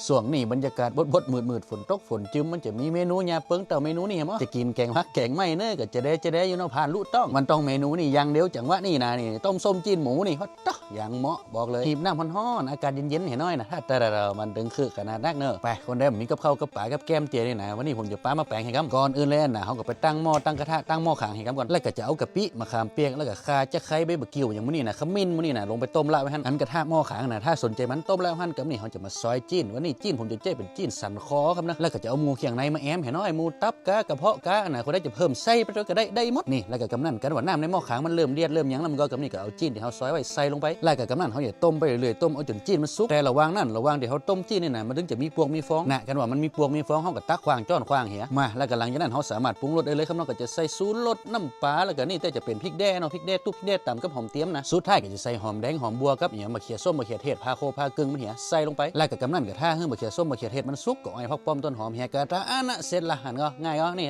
ຊ່ວງນີ້ບັນຍາກາດບົດໆ ມືດໆ ຝົນຕົກຝົນຈຶມ ມັນຈະມີເມນູຫຍ້າເປິງເຕົ້າເມນູນີ້ຫັ້ນບໍ ຈະກິນແກງຜັກແກງໄມ້ເນີ ກໍຈະແດ່ຈະແດ່ຢູ່ເນາະ ຜ່ານລຸຕ້ອງ ມັນຕ້ອງເມນູນີ້ຢ່າງດຽວ ຈັງຫວະນີ້ນະ ນີ້ຕົ້ມສົ້ມຈີນໝູນີ້ ໂອ້ໂຕ ຢ່າງເໝາະ ບອກເລີຍ ຮີບນ້ຳຮ້ອນໆ ອາກາດເຢັນໆ ໃຫ້ໜ້ອຍນະ ຖ້າແຕ່ລະ ມັນດຶງຄືກຂະໜາດນັກເນີ ໄປ ຄົນໃດບໍ່ມີກັບເຂົ້າກັບປາກັບແກ້ມເຈ້ນີ້ນະ ວັນນີ້ຜົມຈະປາມາແປງໃຫ້ກຳ ກ່ອນອື່ນເລີຍນະ ເຮົາກໍໄປຕັ້ງໝໍ້ຕັ້ງກະທະ ຕັ້ງໝໍ້ຂາງໃຫ້ກຳກ່ອນ ແລ້ວກໍຈະເອົາກະປິ ມະຂາມປຽກ ແລ້ວກໍຂ່າ ຕະໄຄ ໃບບະກິ່ວ ຫຍັງໝູນີ້ນະ ຂະມິນໝູນີ້ນະ ລົງໄປຕົ້ມລະໄວ້ຫັ້ນ ອັນກະທະໝໍ້ຂາງນະ ຖ້າສົນໃຈມັນຕົ້ມລະໄວ້ຫັ້ນ ກຳນີ້ເຮົາຈະມາຊອຍຈີນ ວັນນີ້ຈີນຜົມຈະໃຊ້ເປັນຈີນສັນຄໍຄຳນະ ແລ້ວກໍຈະເອົາໝູຄຽງໃນມາແອ້ມໃຫ້ໜ້ອຍ ໝູຕັບກາ ກະເພາະການະ ຜູ້ໃດຈະເພີ່ມໃສ່ໄປດ້ວຍກໍໄດ້ ໄດ້ໝົດນີ້ ແລ້ວກໍກຳນັ້ນ ກັນວ່ານ້ຳໃນໝໍ້ຂາງມັນເລີ່ມເດືອດເລີ່ມຫຍັງແລ້ວ ມັນກໍກຳນີ້ກໍເອົາຈີນທີ່ເຮົາຊອຍໄວ້ໃສ່ລົງໄປ ແລ້ວກໍກຳນັ້ນເຮົາຈະຕົ້ມໄປເລື້ອຍໆ ຕົ້ມເອົາຈົນຈີນມັນສຸກ ແຕ່ລະຫວ່າງນັ້ນ ລະຫວ່າງທີ່ເຮົາຕົ້ມຈີນນີ້ນະ ມັນເຖິງຈະມີປວກມີຟອງນະ ຄັນວ່າມັນມີປວກມີຟອງ ເຮົາກໍຕັກຂວ້າງ ຈ້ອນຂວ້າງເຫຍ ມາ ແລ້ວກໍຫຼັງຈາກນັ້ນເຮົາສາມາດປຸງລົດໄດ້ເລີຍຄຳເນາະ ກໍຈະໃສ່ຊູລົດ ນ້ຳປາ ແລ້ວກໍນີ້ແຕ່ຈະເປັນພິກແດ່ເນາະ ພິກແດ່ຕຸບ ພິກແດ່ຕຳກັບຫອມຕຽມນະ ສຸດທ້າຍກໍຈະໃສ່ຫອມແດງ ຫອມບົວກັບອີ່ຫຍັງ ໝາກເຂືອສົ້ມ ໝາກເຂືອເທດ ພາໂຄພາກຶ່ງມັນເຫຍ ໃສ່ລົງໄປ ແລ້ວກໍກຳນັ້ນກໍຖ້າໃຫ້ໝາກເຂືອສົ້ມ ໝາກເຂືອເທດມັນສຸກ ກໍອ້ອຍຜັກປ້ອມຕົ້ນຫອມ ເຫຍກະຕະອານະ ເສັດລະຫັ້ນກໍງ່າຍເນາະ ນີ້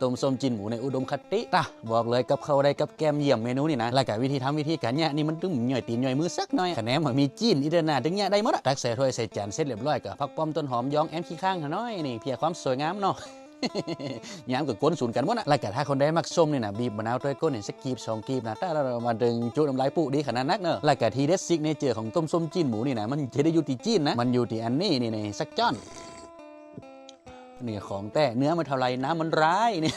ຕົ້ມສົ້ມຈີນໝູໃນອຸດົມຄະຕິ ຕາ ບອກເລີຍ ກັບເຂົ້າໄດ້ກັບແກ້ມຢ້ຽມເມນູນີ້ນະ ແລ້ວກໍວິທີທຳ ວິທີການຫຍ້ານີ້ ມັນຕ້ອງຍ່ອຍຕີນຍ່ອຍມືສັກໜ້ອຍ ຂະແໜມວ່າມີຈີນອີກເທື່ອໜ້າ ຈຶ່ງຫຍ້າໄດ້ໝົດ ຕັກໃສ່ຖ້ວຍໃສ່ຈານເສັດລຽບຮ້ອຍ ກໍຜັກປ້ອມຕົ້ນຫອມ ຢອງແອ້ມຂີ້ຄ້າງຫັ້ນໜ້ອຍ ນີ້ເພື່ອຄວາມສວຍງາມເນາະ ຍາມກໍກົນສູນກັນໝົດນະ ແລ້ວກໍຖ້າຄົນໃດມັກສົ້ມນີ້ນະ ບີບມະນາວຕ້ອຍກົ້ນໃຫ້ສັກກີບສອງກີບນະ ຕາ ມາດຶງຈຸນ້ຳລາຍປຸດີຂະໜາດນັກເນີ ແລ້ວກໍທີເດັດຊິກເນເຈີຂອງຕົ້ມສົ້ມຈີນໝູນີ້ນະ ມັນຈະໄດ້ຢູ່ທີ່ຈີນນະ ມັນຢູ່ທີ່ອັນນີ້ ນີ້ໆ ສັກຈ້ອນ ນີ້ຂອງແທ້ ເນື້ອໄມ່ເທົ່າໃດ ນ້ຳມັນຫຼາຍນີ້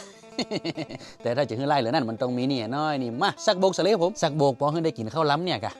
ແຕ່ຖ້າຈະໃຫ້ຫຼາຍເຫຼືອນັ້ນ ມັນຕ້ອງມີນີ້ໜ້ອຍນີ້ ມາ ສັກໂບກສະເລຍ ຜົມ ສັກໂບກ ພໍໃຫ້ໄດ້ກິນເຂົ້າລຳນີ້ກະ